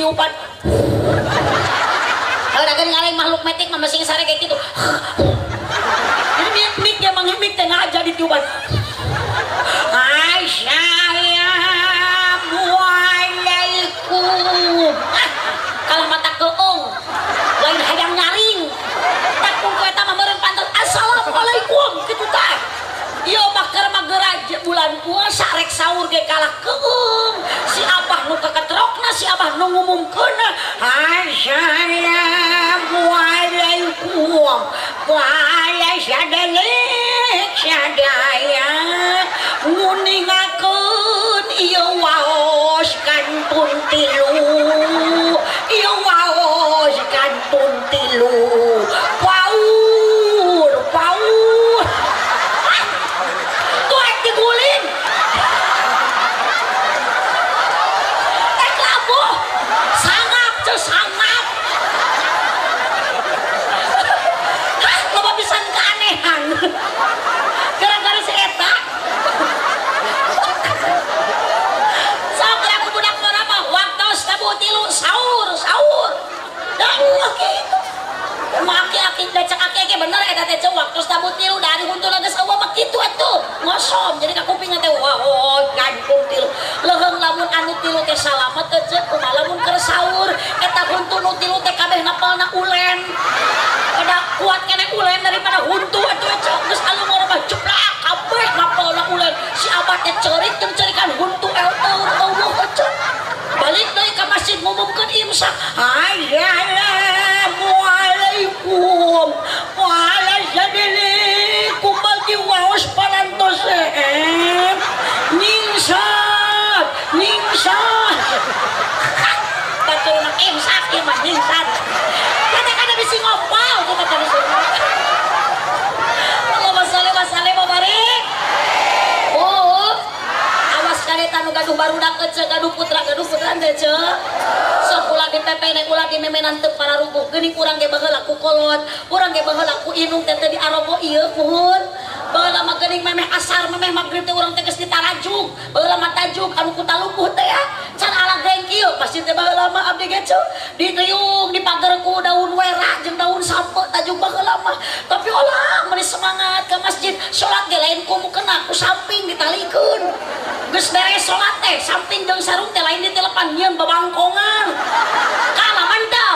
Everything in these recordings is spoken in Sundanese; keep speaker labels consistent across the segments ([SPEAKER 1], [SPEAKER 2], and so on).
[SPEAKER 1] ditiupan. Kalau da geuning lain makhluk metik mah masing sare kayak gitu. Jadi mik emang mik teh ngaja ditiupan. Assalamualaikum. Kalah mata keong lain hayang nyaring takung ku eta mah meureun pantes assalamualaikum kitu tah. Ieu bakar mageraj bulan puasa rek sahur ge kalah keung si abah nu kaketrokna si abah nu ngumumkeunna assalamualaikum waalaikumsalam sadaya nguningakeun ieu waos kantun tilu ieu waos kantun tilu paur paur tuh diguling ek labuh sangap ceu sangap. Hah, loba pisan keanehan gara-gara si eta. Sok aku budak mah waktos tabuh tilu sahur sahur dah kitu. Aki-aki da cek aki-aki bener eta teh ceu waktos tabuh tilu dari huntuna geus eueuh mah kitu atuh ngosom jadi ka kuping teh wah gantung tilu leuheung lamun anu tilu teh salamet teh ceu kumaha lamun keur sahur eta huntu nu tilu teh kabeh napalna ulen pada kuat keneh ulen daripada huntu atuh ceu geus alumur mah jeblak kabeh napalna ulen si abah teh ceurik jeung ceurikan huntu elteur eueuh ceu balik deui ka masjid ngumumkeun imsak assalamualaikum waalaikumsalam bagi waos parantos ningsat ningsat batur imsak ieu mah ningsat kada bisi ngompol kita teh bisi. Allahumma sholli wa sallim wa barik. Oh, awas kareta nu gaduh barudak ece gaduh putra teh ce. Sok ulah dipepene ulah dimemenan teu pararuguh geuning urang ge baheula ku kolot urang ge baheula ku inung teh teu diarobo ieu puhun. Baheula mah geuning memeh asar memeh magrib teh urang teh geus ditarajuk baheula mah tajuk anu ku talupuh teh ya can ala geng kieu masjid teh baheula mah abdi ge ceu diriung dipager ku daun wera jeung daun sampe tajuk baheula mah tapi olah meuni semangat ka masjid salat ge lain ku mukena ku samping ditalikeun geus beres salat teh samping jeung sarung teh lain ditelepan nyieun babangkongan kalaman teh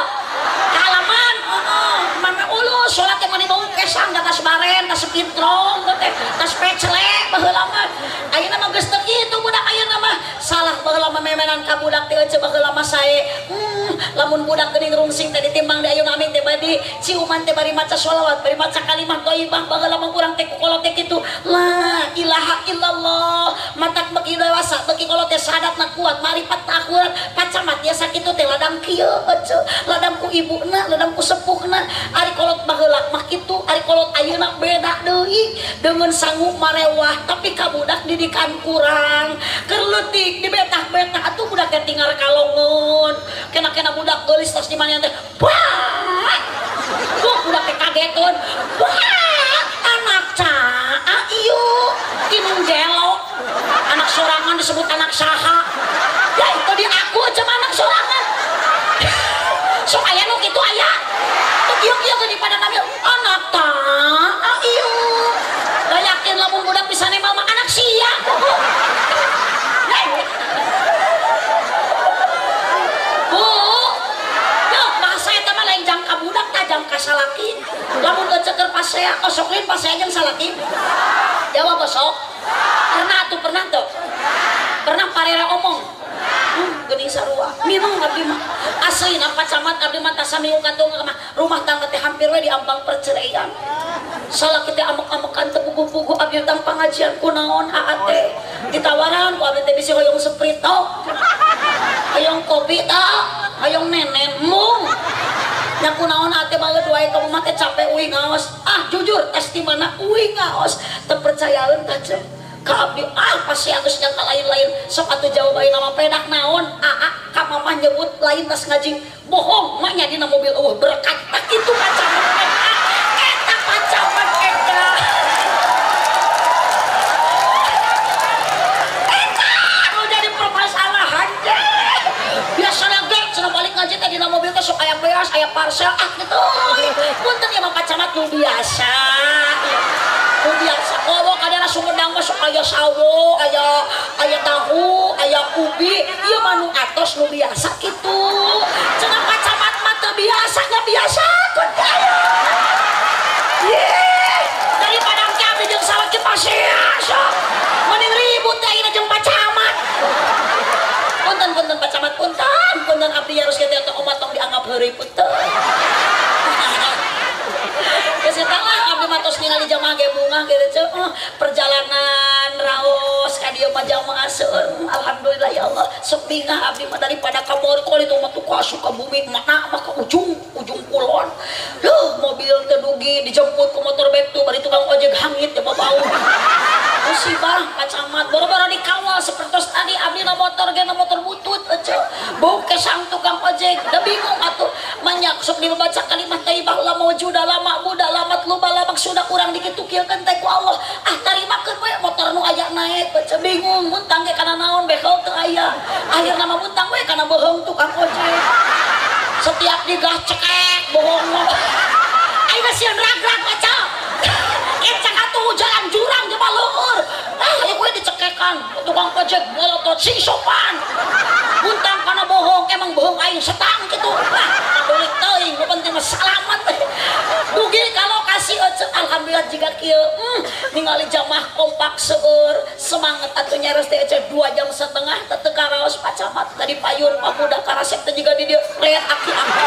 [SPEAKER 1] kalaman heeh mana uluh salat teh mani bau kesang da tas baren tas pintrong teh tas pecele baheula mah ayeuna mah geus teu kitu budak ayeuna mah salah baheula mah memenan ka budak teh eueuh baheula mah sae lamun budak geuning rungsing teh ditimbang di ayeuna aming teh badi ciuman teh bari maca sholawat bari maca kalimah thayyibah baheula mah urang teh ku kolot teh kitu la ilaha illallah matak beki dewasa beki kolot teh sadatna kuat marifat akurat pacamat biasa kitu teh ladang kieu eueuh ladang ku ibuna ladang ku sepuhna ari kolot baheula mah kitu ari kolot ayeuna beda deui dengan sangu marewah tapi ka budak didikan kurang keur leutik dibetah-betah atuh budak teh tinggal kalongon kena-kena budak geulis tos di mana teh wah budak teh kageteun wah anak caa ieu inung gelo anak sorangan disebut anak saha ya itu di aku aja anak sorangan sok aya nu kitu aya teu kieu-kieu geuning pada nami anak taa ieu da yakin lamun budak bisa nembal mah anak sia bu yo bahasa eta mah lain jangka budak tah jangka salaki lamun euceukeur pasea osok lain pasea jeung salaki jawab osok pernah atuh pernah tuh pernah parera omong geuning sarua minum abdi mah asli napa camat abdi mah tasami katung mah rumah tangga teh hampir we diambang perceraian salah kita amek-amekan teu puguh-puguh abdi tang pangajian kunaon aa teh ditawaran ku abdi teh bisi hoyong Sprite hoyong kopi tah hoyong nenen mung nya kunaon aa teh baeud wae ka mah teh capek uih ngaos ah jujur tes di mana uih ngaos teu percayaeun ka ceu ka abdi ah pasti geus nyangka lain-lain sok atuh jawab ayeuna mah pedak naon aa ka mamah nyebut lain tas ngaji bohong mah nya dina mobil eueuh berkat tak kitu pacaman eta pacaman eta eta nu jadi permasalahan teh biasana ge cenah balik sok aya beas aya parcel ah gitu. Punten ieu mah Pak Camat nu biasa. Nu biasa komo ka daerah Sumedang mah sok aya sawo, aya tahu, aya ubi, ieu mah nu atos nu biasa kitu. Cenah Pak Camat mah teu biasa nya biasa kun aya. Ye, daripada engke abdi jeung salaki pasea sok. Mending ribut teh ayeuna jeung Pak Camat. Punten-punten Pak Camat punten, punten abdi harus kitu teh omat tong dianggap heureuy punten. Geus eta lah abdi mah tos ningali jamaah ge bungah kitu ceu. Perjalanan raos ka dieu mah jamaah seueur. Alhamdulillah ya Allah. Sok bingah abdi mah daripada ka Morkol itu mah tuh ka Sukabumi mana mah ka ujung kulon. Duh, mobil teu dugi dijemput ku motor bek tuh bari tukang ojek hangit ya bau. Musibah Pak Camat boro-boro dikawal sepertos tadi abdi na motor ge na motor butut ece. Bau kesang tukang ojek da bingung atuh manyak sok dibaca kalimat thayyibah la mawjuda la ma'buda la matluba la maksuda kurang dikitu-kieukeun teh ku Allah. Ah tarimakeun we motor nu aya naek ece bingung muntang ge kana naon behel teu aya. Akhirna mah muntang we kana bohong tukang ojek. Setiap digas cekek bohong mah. Ayeuna sieun rag-rag ece. Ecek atuh jalan jurang jeung leueur. Ah ieu we dicekekan tukang ojek molotot sing sopan. Muntang kana bohong emang bohong aing setang kitu. Ah peduli teuing nu penting mah salamet. Dugi ka lokasi ece alhamdulillah jiga kieu. Ningali jamaah kompak seueur semangat atuh nyares teh ece 2,5 jam teh teu karaos Pak Camat tadi payun pamuda karasep teh jiga di dieu reet aki-aki.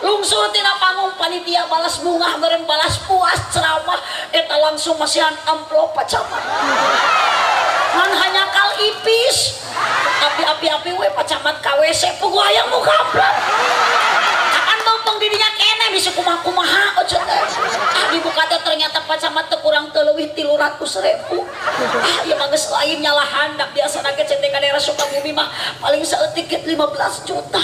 [SPEAKER 1] Lungsur tina panggung panitia balas bungah meureun balas puas ceramah eta langsung masihan amplop Pak Camat. Ngan hanya kal ipis. Api-api-api we Pak Camat ka WC puguh hayang muka amplop. Kapan beupeung di dinya keneh bisi kumaha-kumaha ece teh. Ah dibuka teh ternyata Pak Camat teh kurang teu leuwih 300.000. Ah ieu mah geus lain nyalahan dak biasana ge cete ka daerah Sukabumi mah paling saeutik 15 juta.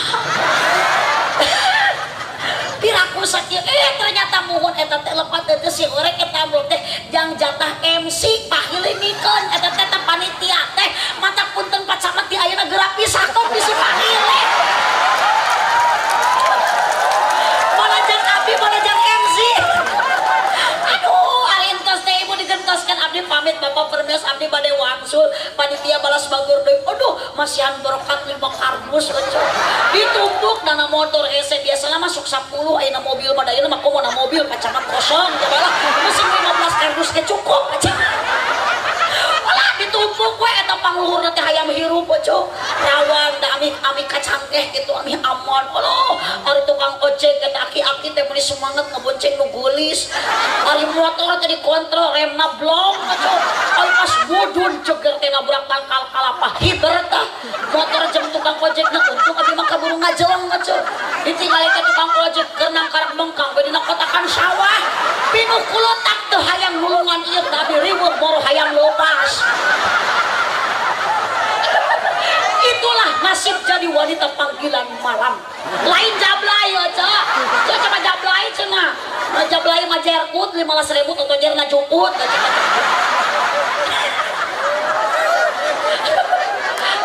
[SPEAKER 1] Piraku sakieu ternyata muhun eta teh lepat teh si orek eta amplop teh jang jatah MC pahilimikeun eta teh panitia teh mata punten Pak Camat di ayeuna geura pisahkeun bisi pahile. Mana jang abdi mana jang MC. Aduh ari entos teh ibu digentoskeun abdi pamit Bapak permios abdi bade wangsul panitia balas bagur deui. Aduh masihan berkat 5 kardus ece. Ditumpuk dana motor hese biasana masuk 10 ayeuna mobil mah da ayeuna mah komo na mobil Pak Camat kosong ya balah mesin 15 kardus ge cukup Pak Camat. Alah ditumpuk we eta pangluhurna teh hayam hirup ece. Rawan da amih kacangkeh kitu amih aman. Aduh ari tukang ojek eta aki-aki teh meuni semangat ngebonceng nu geulis. Ari motor teh dikontrol remna blong ece. Ari pas mudun jeger teh nabrak tangkal kalapa hiber tah. Motor jeung tukang ojekna untung abdi mah kaburu ngajeleng ece. Ditinggali ka tukang ojek keur nangkarak mengkang we dina kotakan sawah. Pinuh kulotak teu hayang nulungan ieu teh abdi riweuh boro hayang lepas. Itulah nasib jadi wanita panggilan malam. Lain jablay ece. Ceu mah jablay cenah. Jablay mah jerkut 15.000 atau jer ngajukut.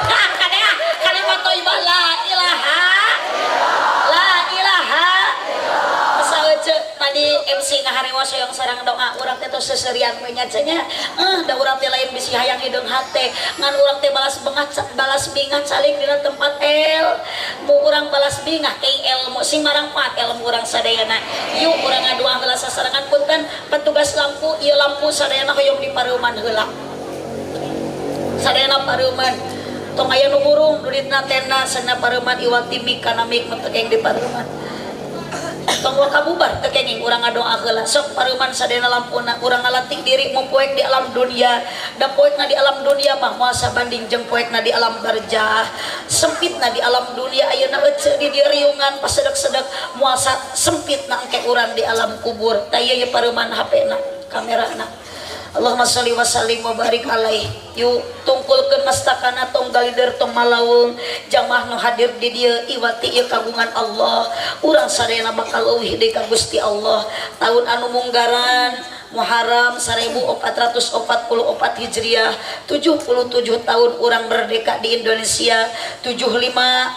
[SPEAKER 1] Nah, kadea kalimat thayyibah la ilaha la ilaha. Saeuceuk tadi MC ngaharewas hoyong sareng doa urang teh tos seserian we nya cenah. Da urang teh lain bisi hayang hideung hate ngan urang teh balas bengah balas bingah calik dina tempat el. Mu urang balas bingah ke ilmu sing marangpat ilmu urang sadayana. Yuk urang ngadoa heula sasarengan punten petugas lampu ieu lampu sadayana hoyong dipareuman heula. Sadayana pareuman tong aya nu burung duitna tenda sana pareuman iwati mik kana mik nu teu kenging dipareuman. Tong wakabubar teu kenging urang ngadoa heula sok pareuman sadayana lampuna urang ngalatih diri mun poek di alam dunia da poekna di alam dunia mah moal sabanding jeung poekna di alam barjah sempitna di alam dunia ayeuna ece di dieu riungan pasedek-sedek moal sempitna engke urang di alam kubur tah ieu pareuman HP-na kamerana. Allahumma sholli wa sallim wa barik alaih. Yuk tungkulkeun mastakana tong galider tong malaweung jamaah nu hadir di dieu iwati ieu kagungan Allah. Urang sadayana bakal leuwih deui ka Gusti Allah. Taun anu munggaran Muharram 1444 Hijriah, 77 tahun urang merdeka di Indonesia, 75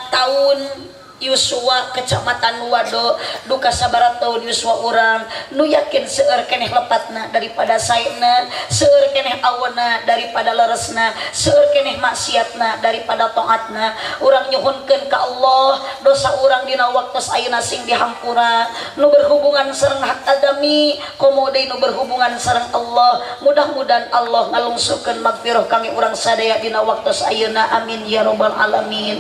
[SPEAKER 1] tahun Yuswa Kecamatan Wado duka sabaraha tahun Yuswa urang nu yakin seueur keneh lepatna daripada saena, seueur keneh awana daripada leresna, seueur keneh maksiatna daripada taatna. Urang nyuhunkeun ka Allah dosa urang dina waktos ayeuna sing dihampura, nu berhubungan sareng hak adami komo deui nu berhubungan sareng Allah. Mudah-mudahan Allah ngalungsukeun magfirah kangge urang sadaya dina waktos ayeuna, amin ya rabbal alamin.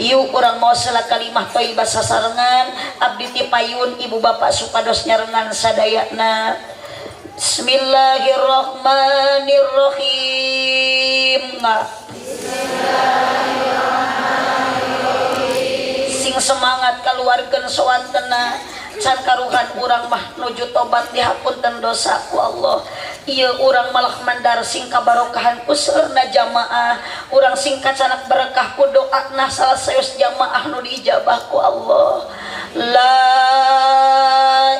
[SPEAKER 1] Yuk urang maos kalimah thayyibah sasarengan abdi ti payun ibu bapak supados nyarengan sadayana. Bismillahirrahmanirrahim. Sing semangat kaluarkeun soantena can karuhan urang mah nuju tobat dihapunten dosa ku Allah. Ieu urang malah mandar sing kabarokahan ku seueurna jamaah, urang sing kacanak berkah ku doana salah saeus jamaah nu diijabah ku Allah. La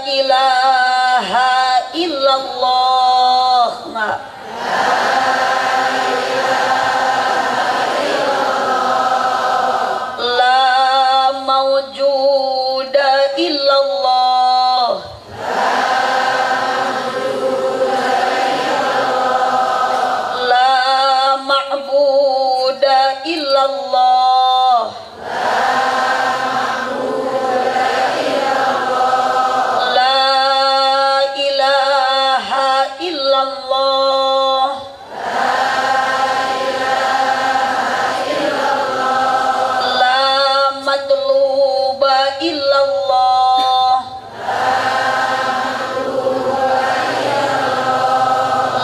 [SPEAKER 1] ilaha illallah. La maujuda illallah. La ma'buda illallah. La ilaha illallah. La matluba illallah.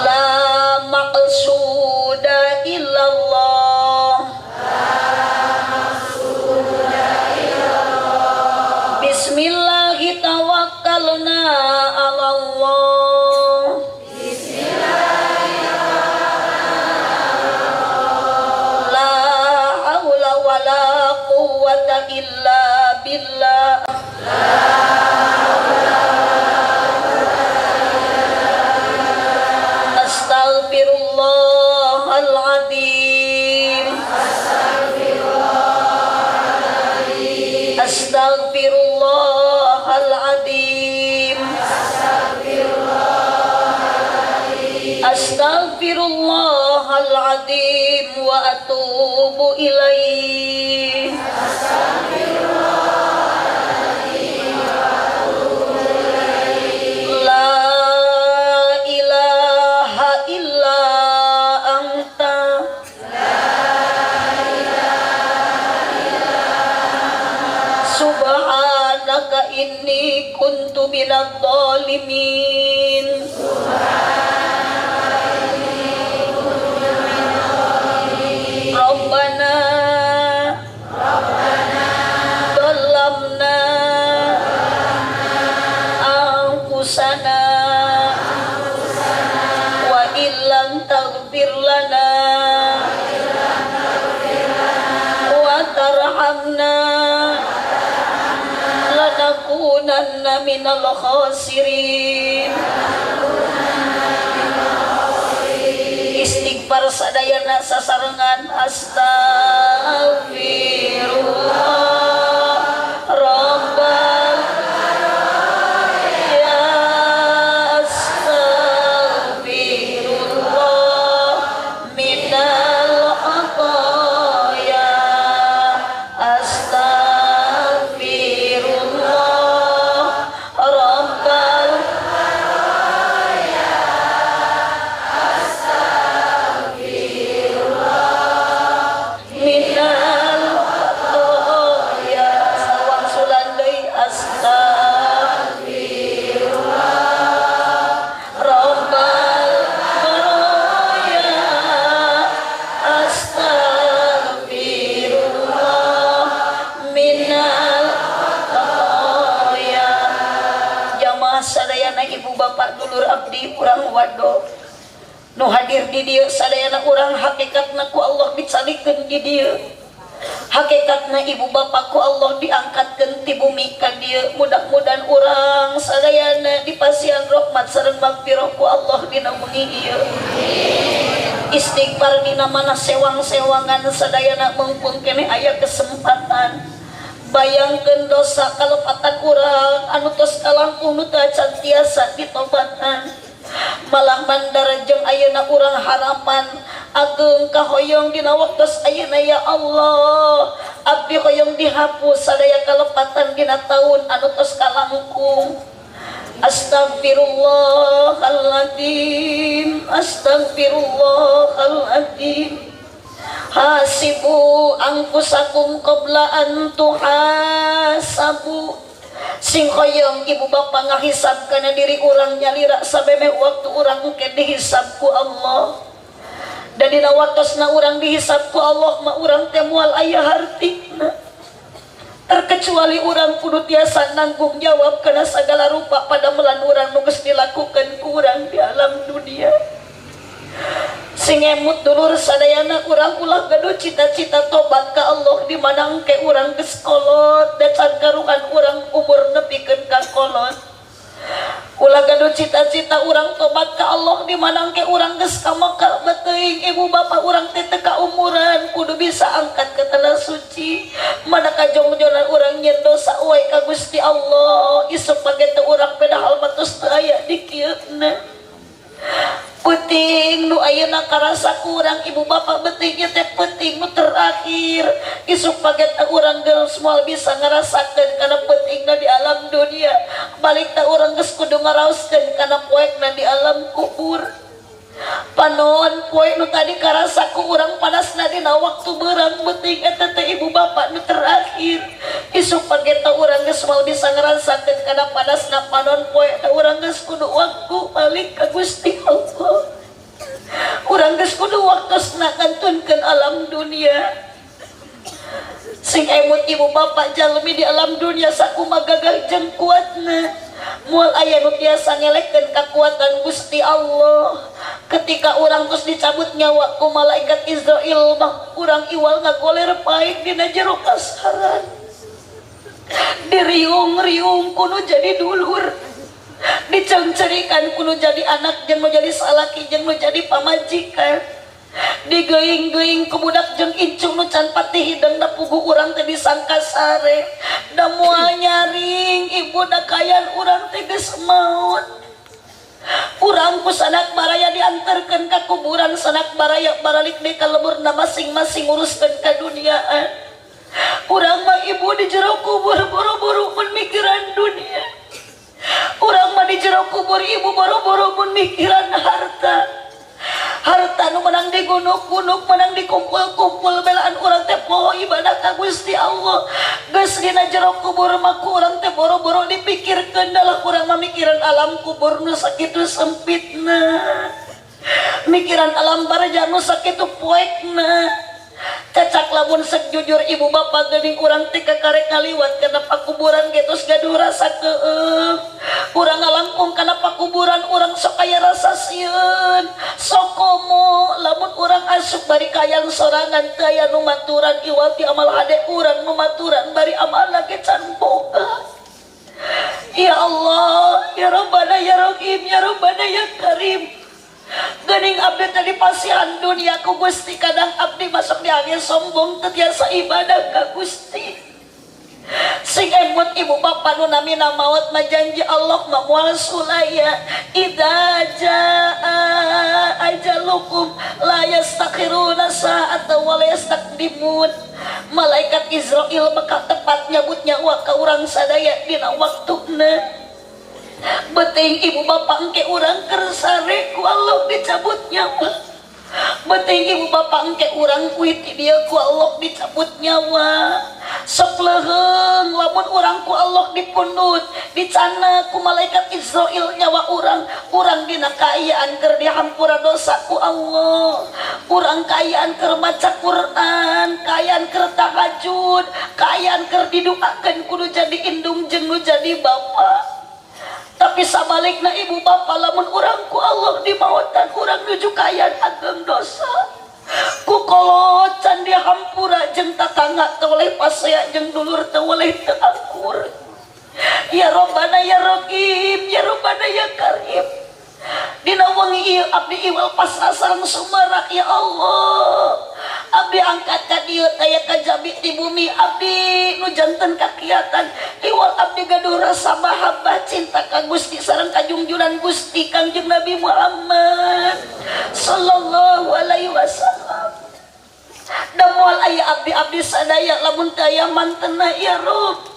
[SPEAKER 1] La maqsuda illallah. Bismillahi tawakkalna ala Allah. La haula wala quwwata illa billah. Astaghfirullahaladzim. Astaghfirullahaladzim. Astaghfirullahaladzim wa atubu ilaih. La ilaha illa anta. Subhanaka inni kuntu minadh dhalimin. Rabbana dhalamna anfusana wa illam taghfir lana wa tarhamna lanakunanna minal khasirin. Istighfar sadayana sasarengan. Astaghfirullah rabbal ya, astaghfirullah minal khataya, astaghfirullah rabbal minal khataya. Sawangsulan deui astaghfirullah rabbal baraya, astaghfirullah minal khataya. Jamaah sadayana ibu bapak dulur abdi urang Wado nu hadir di dieu sadayana urang hakikatna ku Allah dicalikeun di dieu. Hakikatna ibu bapakku Allah diangkatkeun ti bumi ka dieu. Mudah-mudahan urang sadayana dipasihan rahmat sareng magfirah ku Allah dina wengi ieu. Istighfar dina mana sewang-sewangan sadayana, mumpung keneh aya kesempatan. Bayangkeun dosa kalepatan urang anu tos kalangkung nu teu acan tiasa ditobatan, malah mandar jeung ayeuna urang harapan ageng kahoyong dina waktos ayeuna, "Ya Allah, abdi hoyong dihapus sadaya kalepatan dina taun anu tos kalangkung." Astagfirullahaladzim, astagfirullahaladzim. Hasibu anfusakum qabla an tuhasabu. Sing hoyong ibu bapak ngahisab kana diri urang nyalira sabeme waktu urang engke dihisab ku Allah. Dan dina waktosna urang dihisab ku Allah mah urang teh moal aya hartina, terkecuali urang kudu tiasa nanggung jawab kana segala rupa padamelan urang nu geus dilakukan ku urang di alam dunia. Sing emut dulur sadayana, urang ulah gaduh cita-cita tobat ka Allah di mana engke urang geus kolot, da can karuhan urang umur nepikeun ka kolot. Ulah gaduh cita-cita urang tobat ka Allah di mana engke urang geus ka Mekah. Beteuing ibu bapak, urang teh teu kaumuran kudu bisa angkat ke tanah suci. Mana kajongjonan urang nyeun dosa wae ka Gusti Allah, isuk page teu urang padahal mah tos teu aya di kieu-na. Peuting nu ayeuna karasa kurang ibu bapak, beuting ieu teh peuting nu terakhir. Isuk page teh urang geus moal bisa ngarasakeun kana peutingna di alam dunia, balik teh urang geus kudu ngaraoskeun kana poekna di alam kubur. Panon poe nu tadi karasa ku urang panasna dina waktu beurang beuting, eta teh ibu bapak nu terakhir. Isuk page teh urang geus moal bisa ngarasakeun kana panasna panon poe teh. Urang geus kudu waktu balik ka Gusti Allah, urang geus kudu waktosna ngantunkeun alam dunia. Sing emut ibu bapak, jalmi di alam dunia sakumaha gagah jeung kuatna moal aya nu tiasa ngelekeun kakuatan Gusti Allah. Ketika urang terus dicabut nyawa ku malaikat Izrail mah urang iwal ngagoler paek dina jero kasaran, diriung-riung kudu jadi dulur, dicengcerikan kudu jadi anak jeung nu jadi salaki jeung nu jadi pamajikan, digeuing-geuing ku budak jeung incung nu can pati hideng, da puguh urang teh disangka sare, da moal nyaring ibu, da kayan urang teh geus maut. Urang ku sanak baraya diantarkeun ka kuburan, sanak baraya baralik deui ka lemburna masing-masing nguruskeun kaduniaan. Urang mah ibu di jero kubur boro-boro mun mikiran dunia. Urang mah di jero kubur ibu boro-boro mun mikiran harta. Harta nu menang digunuk-gunuk, menang dikumpul-kumpul, belaan urang teh poho ibadah ka Gusti Allah. Geus dina jero kubur mah ku urang teh boro-boro dipikirkeun, dalah urang mah mikiran alam kubur nu sakitu sempitna, mikiran alam barzah nu sakitu poekna. Cacak lamun sek jujur ibu bapak, geuning urang teh kakarek ngaliwat kana pakuburan ge tos gaduh rasa keueung. Urang ngalangkung kana pakuburan urang sok aya rasa sieun, sok komo lamun urang asup bari kayan sorangan, teu aya nu maturan, iwal ti amal hade urang nu maturan bari amalna ge can boga. Ya Allah, ya Rabbana, ya Rahim, ya Rabbana, ya Karim. Geuning abdi tadi pasihan dunia ku Gusti, kadang abdi masuk di angin sombong, teu tiasa ibadah ka Gusti. Sing emut ibu bapak, nu namina maut mah janji Allah mah moal sulaya. Idza jaa ajalukum la yastakhiruna sa'ata wa la yastaqdimun. Malaikat Izrail bakal tepat nyabut nyawa ka urang sadaya dina waktuna. Beteng ibu bapak, engke urang keur sare ku Allah dicabut nyawa. Beteng ibu bapak, engke urang kuit dia ku Allah dicabut nyawa. Sok leuheung lamun urang ku Allah dipundut, dicana ku malaikat Izrail nyawa urang. Urang dina kaayaan keur dihampura dosa ku Allah, urang kaayaan keur maca Quran, kaayaan keur tahajud, kaayaan keur diduakeun kudu jadi indung jeung nu jadi bapa. Tapi sabalikna ibu bapak, lamun urang ku Allah dimautan, urang nuju kaayaan ageng dosa, ku kolot can dihampura. jeung tatangga teu weleh pasea jeung dulur teu weleh teu akur. Ya Robbana ya Rohim, ya Robbana ya Karim. Dina wengi ieu abdi iwal pasrah sareng sumarak ya Allah. Abdi angkat ka dieu taya kajabi di bumi abdi nu janten kakiatan. Iwal abdi gaduh rasa mahabbah cinta ka Gusti sareng kajungjunan Gusti Kangjeng Nabi Muhammad sallallahu alaihi wasallam. Da moal aya abdi-abdi sadaya lamun teu aya mantena ya Rob.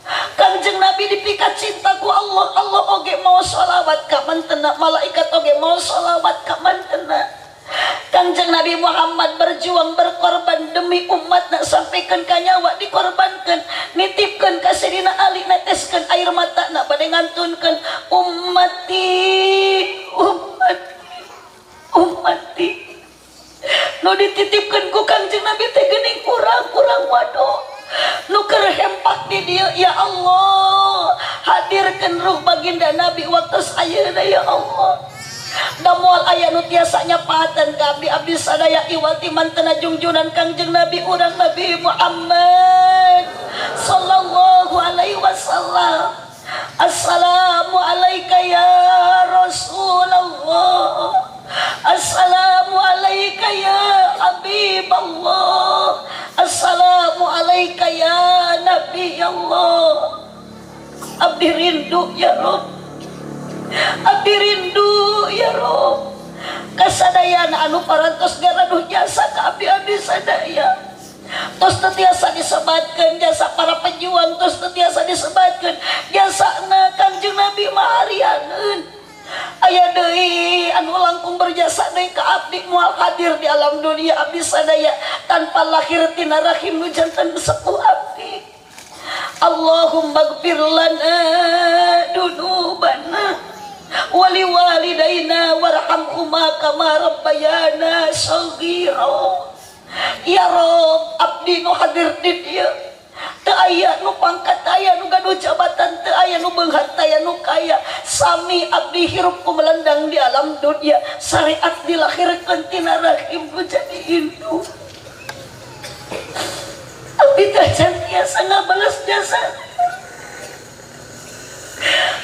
[SPEAKER 1] Kangjeng Nabi dipikat cinta ku Allah, Allah oge mau sholawat ka mantena, malaikat oge mau sholawat ka mantena. Kangjeng Nabi Muhammad berjuang berkorban demi umatna sampaikan ka nyawa dikorbankan, nitipkeun ka Sayyidina Ali neteskeun air matana bade ngantunkeun ummati ummati ummati. Nu dititipkeun ku Kangjeng Nabi teh geuning urang-urang waduh. Nu keur hempak di dieu ya Allah, hadirkeun ruh baginda Nabi waktu ayeuna ya Allah. Da moal aya nu tiasa nyapaatan ka abdi abdi sadaya iwati mantena jungjunan Kangjeng Nabi urang Nabi Muhammad sallallahu alaihi wasallam. Assalamu alayka ya Rasulullah. Assalamu alayka ya Habiballah. Assalamu alayka ya Nabi Allah. Abdi rindu ya Rob, abdi rindu ya Rob. Kasadayana anu parantos garaduh jasa ka abdi abdi sadaya. Tos teu tiasa disebatkeun jasa para pejuang, tos teu tiasa disebatkeun jasana Kangjeng Nabi maharianeun. Aya deui anu langkung berjasa deui ka abdi moal hadir di alam dunia abdi sadaya tanpa lahir tina rahim nu janten sepuh abdi. Allahumma gfir lana dunubana wali walidaina warhamhuma kama rabbayana shaghira. Ya Rob, abdi nu hadir di dieu teu aya nu pangkat, aya nu gaduh jabatan, teu aya nu beunghar, teu aya nu kaya. Sami abdi hirup ku melandang di alam dunia, syariat dilahirkeun tina rahim nu jadi induk. Abdi teh can tiasa ngabalas jasa.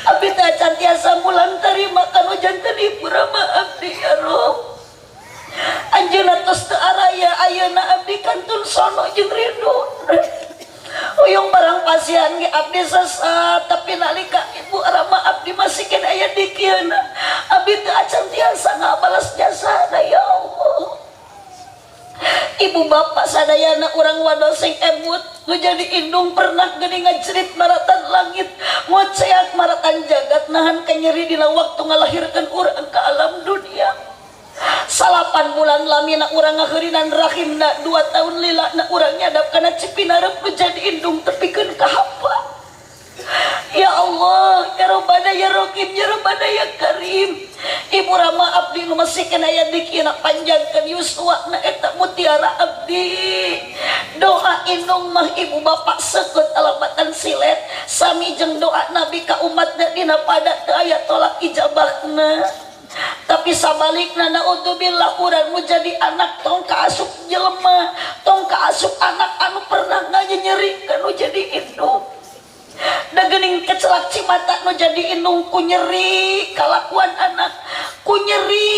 [SPEAKER 1] Abdi teh can tiasa mulang tarima kanu janten ibu rama abdi ya Rob. Anjeunna tos teu araya, ayeuna abdi kantun sono jeung rindu. Uyung barang pasihan ge abdi sesat, tapi nalika ibu rama abdi masih kena aya di kieuna. Abdi teu acan tiasa ngabalas jasana ya Allah. Ibu bapak sadayana urang wadon sing emut nu jadi indung pernah geuning ngajerit maratan langit, ngoceak maratan jagat nahan kanyeri dina waktu ngalahirkeun urang ka alam dunia. 8 bulan lamina urang ngaheurinan rahimna, 2 tahun lila na urang nyadap kana cipinarep nu jadi indung tepikeun ka hapa. Ya Allah, ya Rabbana ya Rohim, ya Rabbana ya Karim. Ibu rama abdi nu masih kena aya dikina panjangkeun yuswa na eta mutiara abdi. Doa indung mah ibu bapak seukeut alamatan silet, sami jeung doa nabi ka umatna dina pada teu aya tolak ijabahna. Tapi sabalikna naudzubillah urang nu jadi anak tong kaasup jelema, tong kaasup anak anu pernah nganyerikeun nu jadi indung. Da geuning kecelak cimata nu jadi indung ku nyeri kalakuan anak, ku nyeri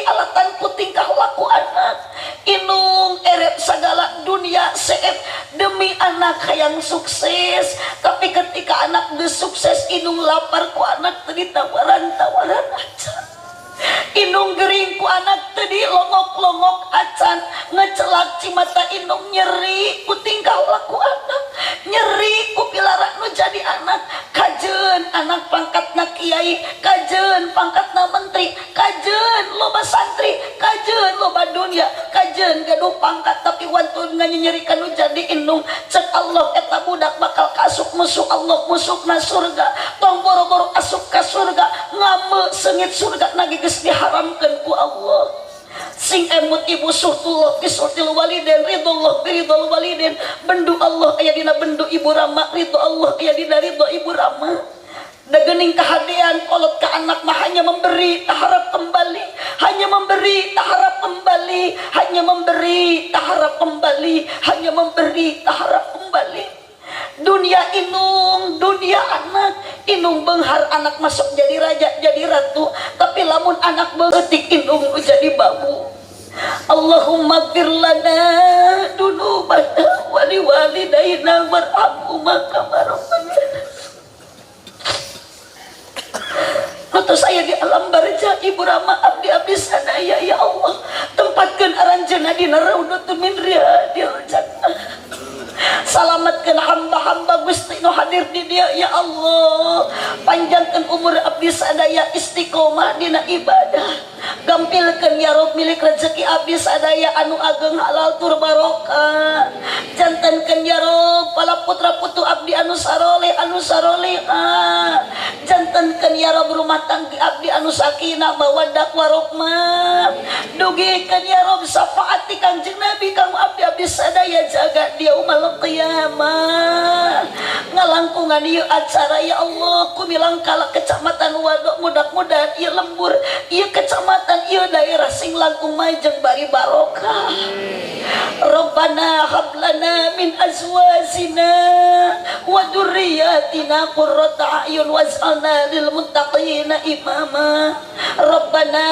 [SPEAKER 1] alatan ku tingkah laku anak. Indung erep sagala dunia seep demi anak hayang sukses, tapi ketika anak geus sukses indung lapar ku anak teu ditawaran-tawaran acan. Indung gering ku anak tadi longok-longok acan, ngecelak cimata indung nyeri ku tingkah laku anak, nyeri ku pilara nu jadi anak. Kajeun anak pangkatna kiai, kajeun pangkatna menteri, kajeun loba santri, kajeun loba dunia, kajeun gaduh pangkat tapi wantun nganyerikan nu jadi indung. Cek Allah eta budak bakal kasup musuh Allah, musuhna surga. Tong boro-boro asup ka surga, ngame sengit surga nage geus diharamkeun ku Allah. Sing emut ibu suhtullah bisuhtil waliden, ridullah biridul waliden. Bendu Allah aya dina bendu ibu rama, ridho Allah aya dina ridho ibu rama. Dagening kehadian kolot ke anak mah hanya memberi tak harap kembali, hanya memberi tak harap kembali, hanya memberi tak harap kembali, hanya memberi tak harap kembali. Dunia inung, dunia anak, inung benghar anak masuk jadi raja, jadi ratu, tapi lamun anak beutik inung jadi babu. Allahumma gfir lana dzunubana wa liwalidayna warhamhuma kama rabbayana. Atau saya di alam barzah Ibu Rama abdi abdi sadaya ya Allah, tempatkan aranjeunna dina raudhatun min riyadil jannah. Salamatkan hamba-hamba Gusti nu hadir di dia ya Allah. Panjangkan umur abdi sadaya istiqomah dina ibadah. Gampilkeun ya Rob milik rezeki abdi sadaya anu ageng halal tur barokah. Jantankeun ya Rob para putra putu abdi anu saroleh anu sarolehah. Jantankeun ya Rob rumah tangga abdi anu sakinah mawaddah warahmah. Dugikeun ya Rob syafaat ti Kangjeng Nabi kamu abdi abdi sadaya jaga dia umal qiyamah. Ngalangkungan ieu acara ya Allah kumilang kala kecamatan Wado mudah-mudahan ieu lembur ieu kecamatan ieu daerah sing langkung majeng bari barokah. Rabbana hab lana min azwajina wa dzurriyyatina qurrata a'yun waj'alna lil muttaqina imama. Rabbana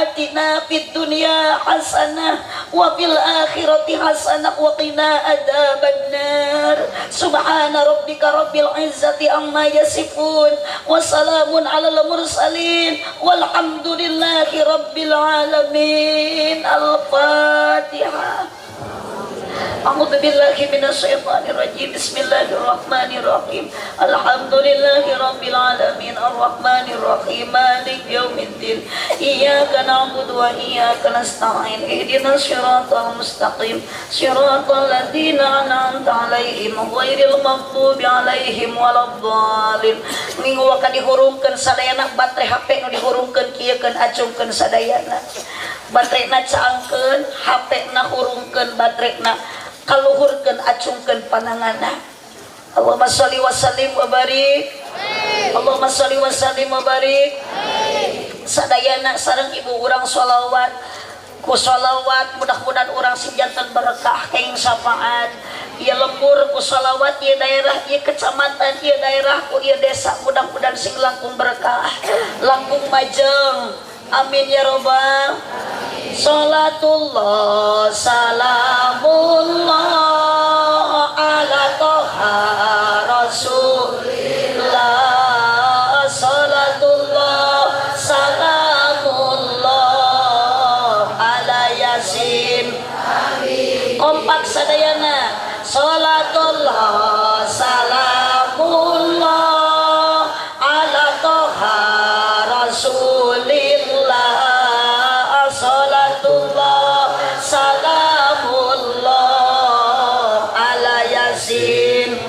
[SPEAKER 1] atina fid dunya hasanah wa fil akhirati hasanah wa qina adzabannar. Subhana rabbika rabbil izzati amma yasifun wa salamun alal mursalin walhamdulillahi rabbil alamin. Al-Fatihah. A'udzu billahi minasyaitonir rajim. Bismillahirrahmanirrahim. Alhamdulillahi rabbil alamin arrahmanir rahim maliki yaumiddin. Iyyaka na'budu wa iyyaka nasta'in. Ihdinas siratal mustaqim. Siratal ladzina an'amta 'alaihim ghairil maghdubi 'alaihim waladdallin. Minggu waka dihurungkeun sadayana baterai HP nu dihurungkeun kieu keun acungkeun sadayana. Baterena caangkeun, HP-na hurungkeun baterena kaluhurkeun acungkeun pananganna. Allahumma sholli wa sallim wa barik. Allahumma sholli wa sallim wa barik. Sadayana sareng ibu urang sholawat ku sholawat mudah-mudahan urang sing janten berkah kenging syafaat. Ieu lembur ku sholawat ieu daerah ieu kecamatan ieu daerah ku ieu desa mudah-mudahan sing langkung berkah langkung majeng. Amin ya robbal. Salatullah salamullah ala toha rasulillah. Salatullah salamullah ala yasin. Kompak sadayana. Salatullah salamullah ala toha rasulillah. Salatullah salamullah ala yasin.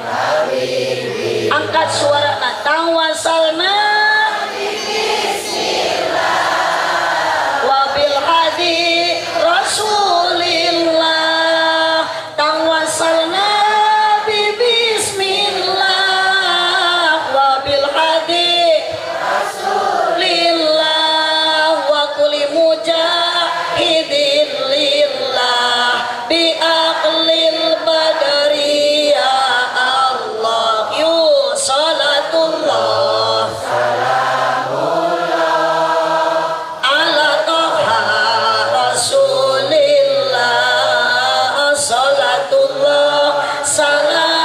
[SPEAKER 1] Angkat suara na tawasalna bismillah wa bil hadi rasulillah. Tawasalna bi bismillah wa bil hadi rasulillah wa kulli mujahidin lillah bi aqlil badri ya Allah. Yu salatullah salamullah ala toha rasulillah. Salatullah salamullah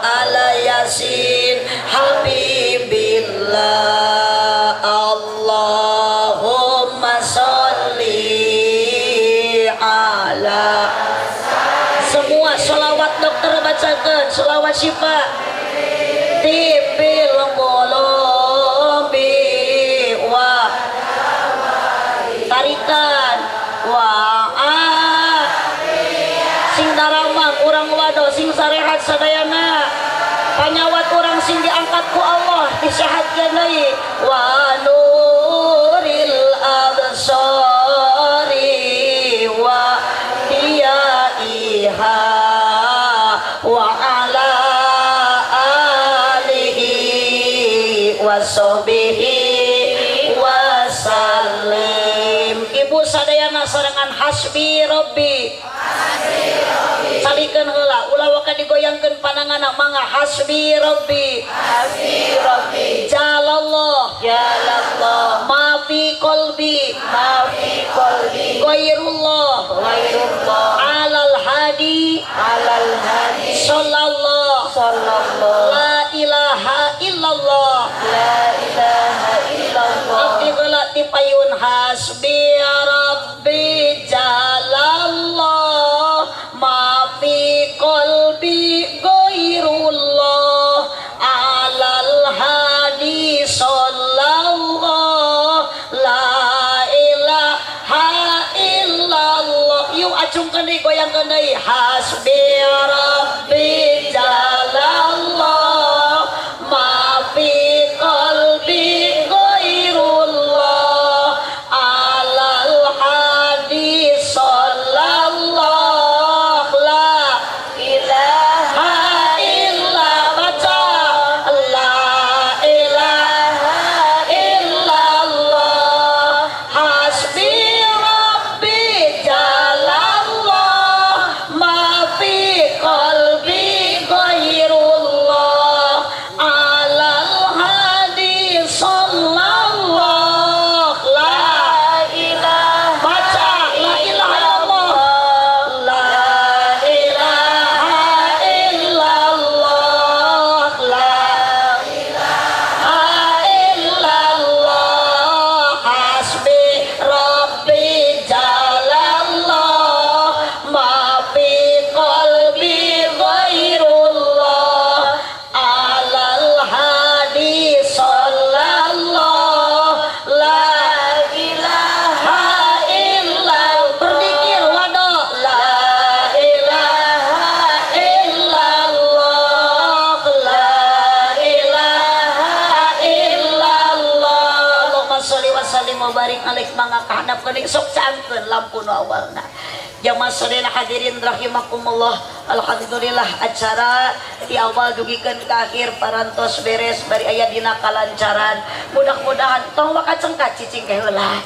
[SPEAKER 1] ala yasin habibillah. Allahumma sholli ala. Semua sholawat dokter bacakan sholawat syifa tipil qulubi wa tarikan wa sing daramang urang wado sing sarehat sadayana panyawat urang sing diangkat ku Allah disehatkeun deui wa nuril absari wa diyaiha wa ala sadayana sarengan hasbi robbi. Salikeun heula ulah waka digoyangkeun pananganna mangga hasbi robbi.
[SPEAKER 2] Hasbi robbi.
[SPEAKER 1] Jalallah.
[SPEAKER 2] Jalallah.
[SPEAKER 1] Ma fi qalbi.
[SPEAKER 2] Ma fi qalbi.
[SPEAKER 1] Ghairullah.
[SPEAKER 2] Ghairullah.
[SPEAKER 1] Alal hadi.
[SPEAKER 2] Alal hadi.
[SPEAKER 1] Sallallahu.
[SPEAKER 2] Sallallahu.
[SPEAKER 1] La ilaha illallah.
[SPEAKER 2] La ilaha illallah.
[SPEAKER 1] Abdi heula ti payun hasbi rabbi jalallah ma fi qalbi ghairullah alal hadi sallallahu la ilaha illallah. Yuk acungkeun deui goyangkeun deui hasbi rabbi jalallah ma fi qalbi ghairullah alal hadi sallallahu la
[SPEAKER 2] ilaha
[SPEAKER 1] illa baca la ilaha illallah hasbi rabbi jalallah ma fi qalbi ghairullah alal hadi sallallahu la
[SPEAKER 2] ilaha
[SPEAKER 1] baca la ilaha illallah la ilaha illallah la ilaha illallah hasbi rabbi jalallah ma fi qalbi ghairullah alal hadi sallallahu la
[SPEAKER 2] ilaha
[SPEAKER 1] illallah. Berzikir wado la ilaha illallah la ilaha illallah. Allahumma sholli wa sallim wa barik alaik mangga kahandap geuning sok cangkeun lampu nu awalna. Jamaah sadayana hadirin rahimakumullah. Alhamdulillah acara di awal dugikeun ka akhir parantos beres bari aya dina kalancaran. Mudah-mudahan tong waka cengkat cicing ke heula.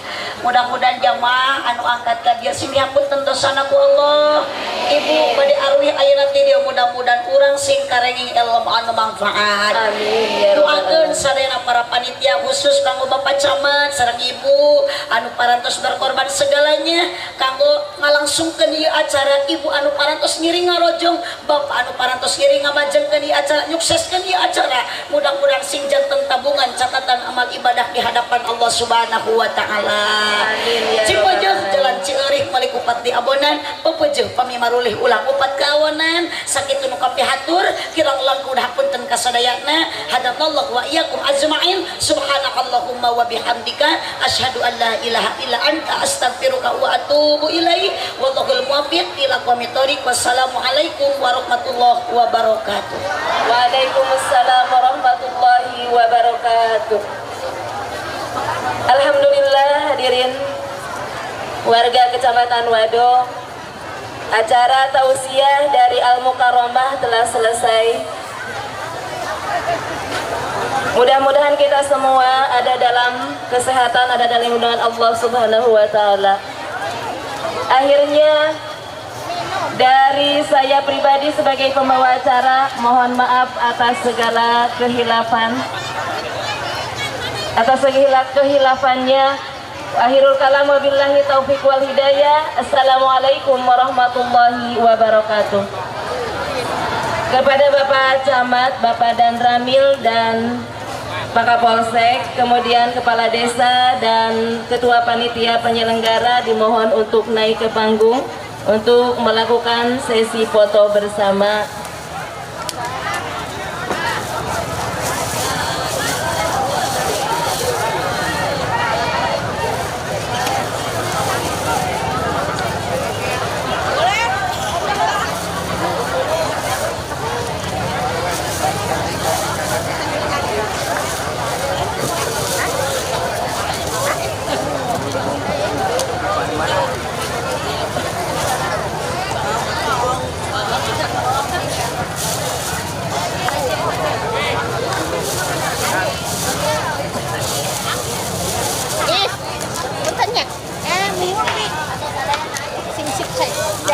[SPEAKER 1] Mudah-mudahan jamaah anu angkat ka dieu sing dihapunten dosana ku Allah. Ibu bade arwih ayeuna ti dieu mudah-mudahan urang sing karenging ilmu anu manfaat.
[SPEAKER 2] Amin ya rabbal
[SPEAKER 1] Doakeun
[SPEAKER 2] alamin.
[SPEAKER 1] sadayana para panitia khusus kanggo Bapak Camat sareng Ibu anu parantos berkorban segalanya kanggo ngalangsungkeun ieu acara, Ibu anu parantos ngiring ngarojong, Bapak anu parantos ngiring ngamajengkeun ieu acara, nyukseskeun ieu acara. Mudah-mudahan sing janten tabungan catatan amal ibadah di hadapan Allah Subhanahu wa taala.
[SPEAKER 2] Amin ya rabbal
[SPEAKER 1] Cipeujeuh
[SPEAKER 2] alamin.
[SPEAKER 1] jalan Cieurik malik upat di abonan, pepeujeuh pami marulih ulah upat kawanan, sakitu nu kapihatur kirang langkung hapunten kasadayana. Hadanallahu wa iyyakum ajmain. Subhanakallahumma wa bihamdika asyhadu an la ilaha illa anta astaghfiruka wa atubu ilaik. Wallahul muwaffiq ila aqwamit thoriq. Wassalamualaikum warahmatullahi wabarakatuh.
[SPEAKER 2] Waalaikumsalam warahmatullahi wabarakatuh. Alhamdulillah hadirin warga Kecamatan Wado, acara tausiah dari Al Mukarromah telah selesai. Mudah-mudahan kita semua ada dalam kesehatan, ada dalam lindungan Allah Subhanahu wa taala. Akhirnya dari saya pribadi sebagai pembawa acara, mohon maaf atas segala kehilafan. Atas segala kehilafannya. Akhirul kalam wabillahi taufik wal hidayah. Assalamualaikum warahmatullahi wabarakatuh. Kepada Bapak Camat, Bapak Danramil dan Pak Kapolsek, kemudian Kepala Desa dan Ketua Panitia Penyelenggara dimohon untuk naik ke panggung untuk melakukan sesi foto bersama.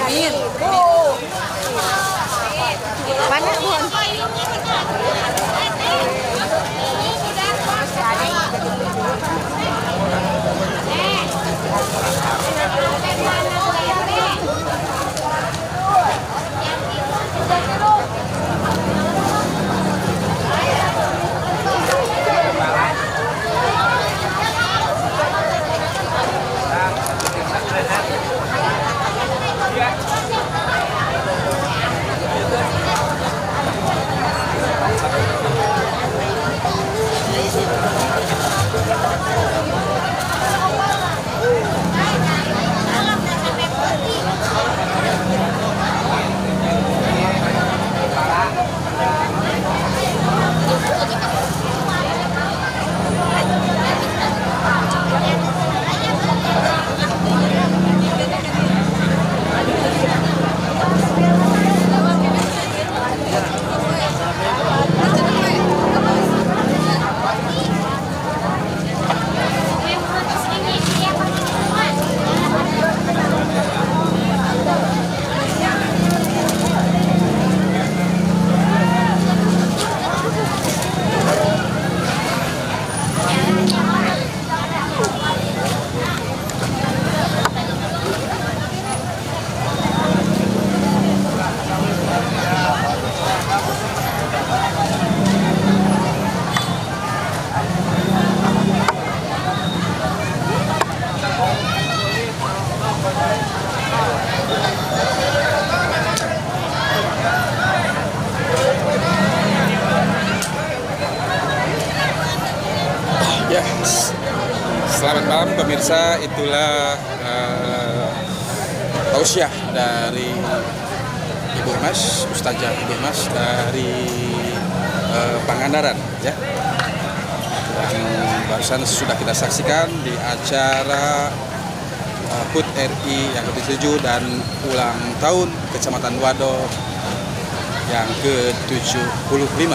[SPEAKER 3] Amin. Mana Bu?
[SPEAKER 4] Ya, selamat malam pemirsa. Itulah tausiah dari Ibu Mas, Ustazah Ibu Mas dari Pangandaran, ya. Yang barusan sudah kita saksikan di acara HUT RI yang ke-7 dan ulang tahun Kecamatan Wado yang ke-75.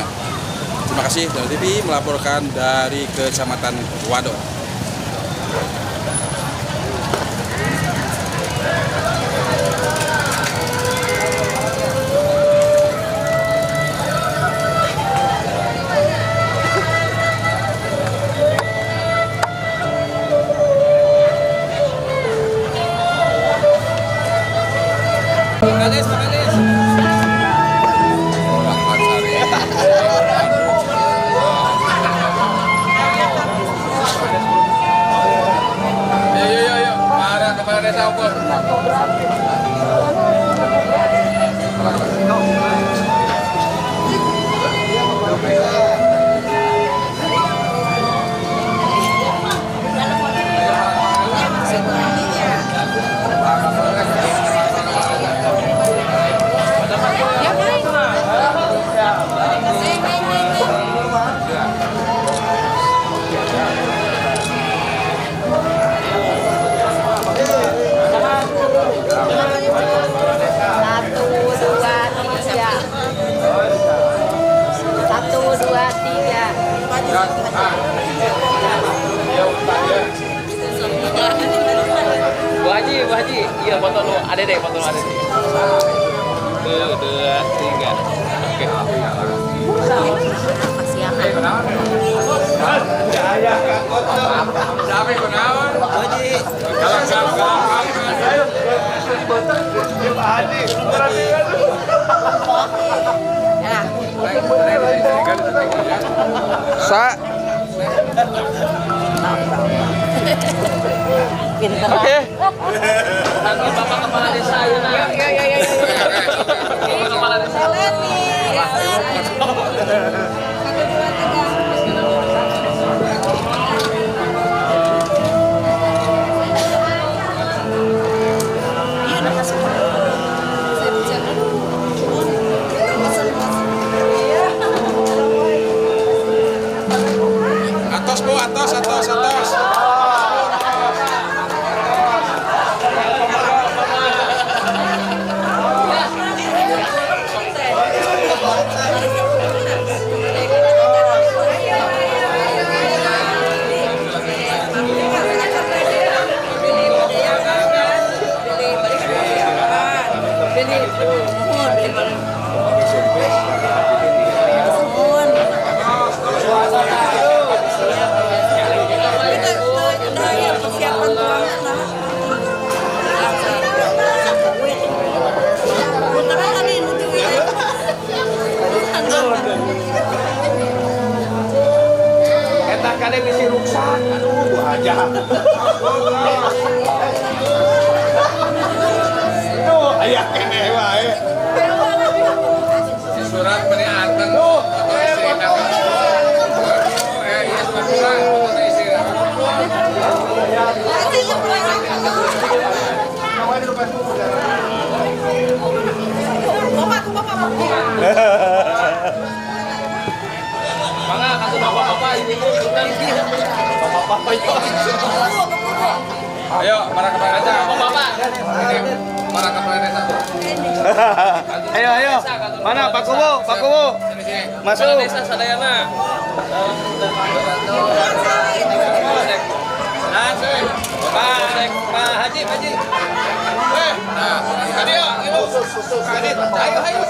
[SPEAKER 4] Terima kasih, Danu TV melaporkan dari Kecamatan Wado.
[SPEAKER 5] Bu Haji, iya foto lu ada deh, foto lu ada deh. 1, 2, 3. Oke.
[SPEAKER 4] Sa. Oke.
[SPEAKER 5] Panggil Bapak Kepala Desa ya. Iya. Bapak Kepala Desa.
[SPEAKER 3] 1, 2, 3.
[SPEAKER 4] Atos Bu, atos, atos, atos.
[SPEAKER 5] Eta kade bisi ruksak, aduh gua aja. Tuh, aya keneh wae.
[SPEAKER 4] Surat peringatan foto istri iya surat foto istri.
[SPEAKER 5] Mangga kasih bapak-bapak ibu-ibu punten. Bapak-bapak itu.
[SPEAKER 4] Ayo para kepala desa, bapak-bapak. Ini para kepala desa.
[SPEAKER 5] Ayo ayo. Mana Pak Kuwu? Pak Kuwu. Masuk.
[SPEAKER 4] Kepala desa sadayana.
[SPEAKER 5] Pak Haji, Pak Haji.
[SPEAKER 4] Nah, ayo, ibu. Ayo, ayo.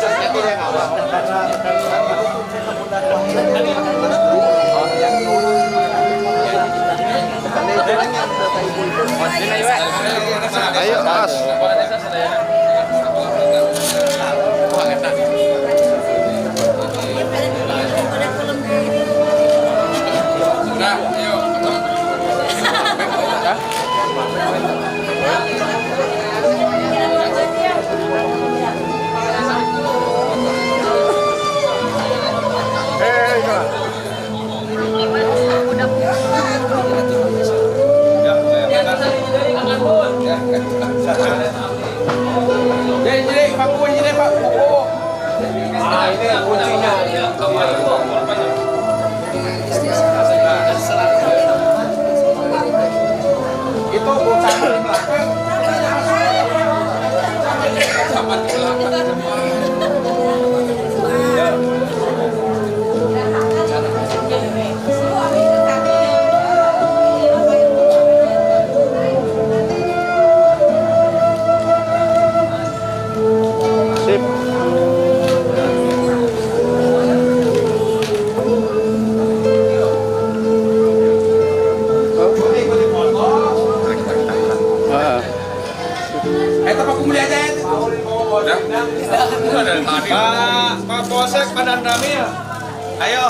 [SPEAKER 5] Ayo, Mas.
[SPEAKER 4] Kepala desa sadayana. Wah, enak. Sudah, ayo.
[SPEAKER 5] Jadi Pak Kuwu, jadi Pak Kuwu. Ah, ini kuncinya. Itu bukan di belakang.
[SPEAKER 4] Sama di belakang semua.
[SPEAKER 5] Sip. Pak Polsek, Pak Danramil. Ayo.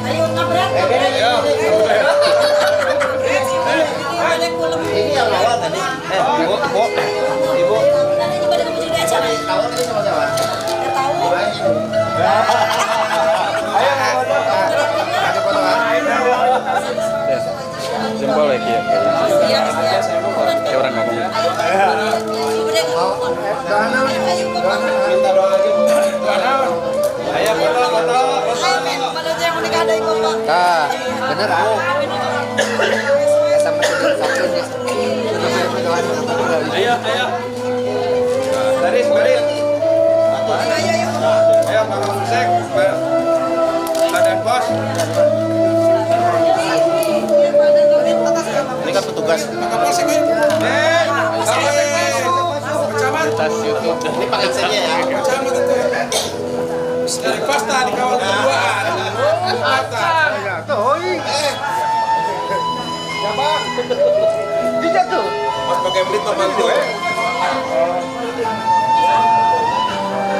[SPEAKER 1] Ayo ngabrak.
[SPEAKER 5] Ayo.
[SPEAKER 6] Ini yang awal tadi.
[SPEAKER 5] Ibu, Bu. Ibu.
[SPEAKER 6] Tahu tadi sama siapa?
[SPEAKER 3] Tahu.
[SPEAKER 5] Ayo,
[SPEAKER 6] Ada potongan.
[SPEAKER 4] Jempol lagi ya. Kayak orang ngomong.
[SPEAKER 5] Minta doa lagi. Ayo foto, foto, foto.
[SPEAKER 6] Nah, bener ah. Sama satu
[SPEAKER 5] Ayo, ayo. Baris, baris. Ayo Pak Polsek, Pak Danpos.
[SPEAKER 6] Ini kan petugas.
[SPEAKER 4] Pak Kapolsek ini. Camat.
[SPEAKER 6] Ini pakai saja ya.
[SPEAKER 4] Camat itu. Dari pasta dikawal berduaan. Pasta.
[SPEAKER 5] Siapa? Dia tuh.
[SPEAKER 4] Pas pakai belit membantu ya.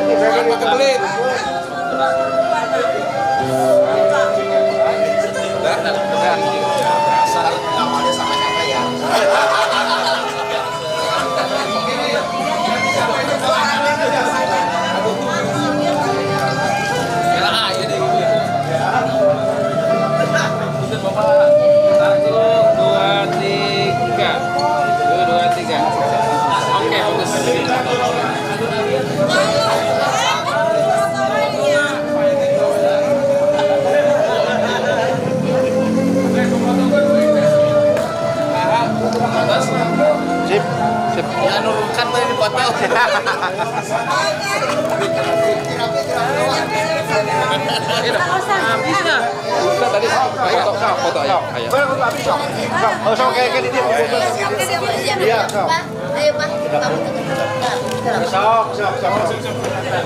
[SPEAKER 4] Bukan pakai belit.
[SPEAKER 6] Awalnya sama siapa ya?
[SPEAKER 5] Bapak. 1, 2, 3. 1, 2, 3. Oke, bagus.
[SPEAKER 6] Sip, sip.
[SPEAKER 5] Ya nurunkan tadi di foto.
[SPEAKER 4] Bisa. Tadi foto, foto ayo. Ayo.
[SPEAKER 6] Oh, sok kayak gini dia.
[SPEAKER 3] Iya. Ayo, Pak.
[SPEAKER 6] Sok, sok, sok.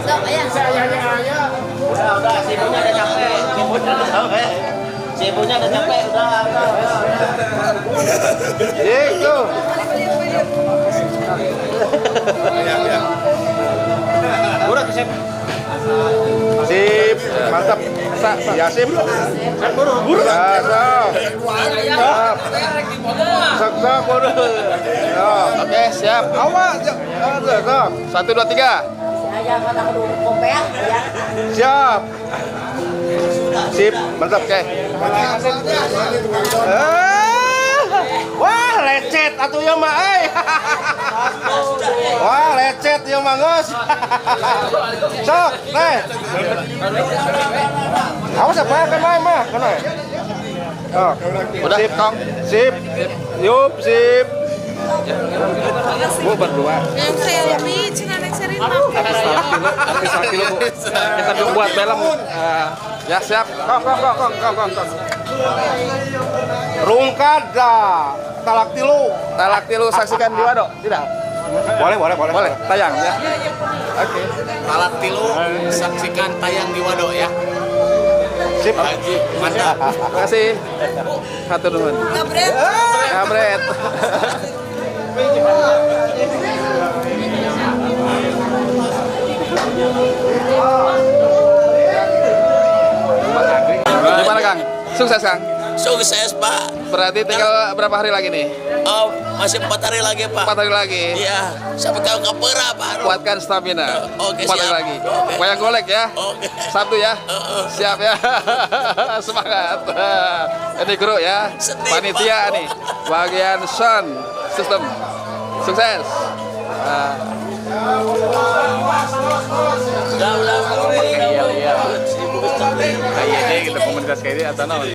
[SPEAKER 3] Sok, ayah.
[SPEAKER 6] Udah, udah, sibuknya udah capek. Sibuknya udah capek. Sibuknya udah capek, udah, udah. Itu.
[SPEAKER 4] Ya, ya.
[SPEAKER 6] Udah, sip. Sip, mantap. Ya, sip. Buru. Ya, sok. Sok, sok, buru.
[SPEAKER 4] Oke, siap.
[SPEAKER 6] Awas, sok.
[SPEAKER 4] 1, 2, 3.
[SPEAKER 6] Siap. Sip, mantap.
[SPEAKER 4] Oke.
[SPEAKER 6] Wah, lecet atuh ya mah euy. Wah, lecet ya mah geus. Sok, teh. Awas apa kan mah mah, kan. Oh,
[SPEAKER 4] udah,
[SPEAKER 6] sip,
[SPEAKER 4] Kong.
[SPEAKER 6] Sip. Yup, sip.
[SPEAKER 4] Bu berdua.
[SPEAKER 3] Yang selfie, cina neng serita.
[SPEAKER 4] Artis laki lu, Bu. Kita buat film. Ya, siap.
[SPEAKER 6] Kong, kong, kong, kong, kong, kong. Rungkad dah. Talak tilu.
[SPEAKER 4] Talak tilu saksikan di Wado, tidak?
[SPEAKER 6] Boleh, boleh, boleh.
[SPEAKER 4] Boleh, tayang ya. Oke.
[SPEAKER 7] Talak tilu saksikan tayang di Wado ya.
[SPEAKER 6] Sip.
[SPEAKER 7] Mantap.
[SPEAKER 4] Terima kasih. Hatur nuhun.
[SPEAKER 3] Ngabret.
[SPEAKER 4] Ngabret. Gimana Kang? Sukses Kang?
[SPEAKER 7] Sukses Pak.
[SPEAKER 4] Berarti tinggal berapa hari lagi nih?
[SPEAKER 7] Oh, masih 4 hari lagi Pak.
[SPEAKER 4] 4 hari lagi.
[SPEAKER 7] Iya, sampai kau kepera Pak.
[SPEAKER 4] Kuatkan stamina.
[SPEAKER 7] Oke,
[SPEAKER 4] 4 hari
[SPEAKER 7] siap.
[SPEAKER 4] lagi.
[SPEAKER 7] Oke.
[SPEAKER 4] Wayang golek ya.
[SPEAKER 7] Oke.
[SPEAKER 4] Sabtu ya. Siap ya. Semangat. Ini guru ya.
[SPEAKER 7] Sedih,
[SPEAKER 4] Panitia
[SPEAKER 7] Pak.
[SPEAKER 4] nih. Bagian sound system. Sukses.
[SPEAKER 7] Udah, udah.
[SPEAKER 5] Iya, iya. KYD gitu, komunitas KYD atau naon?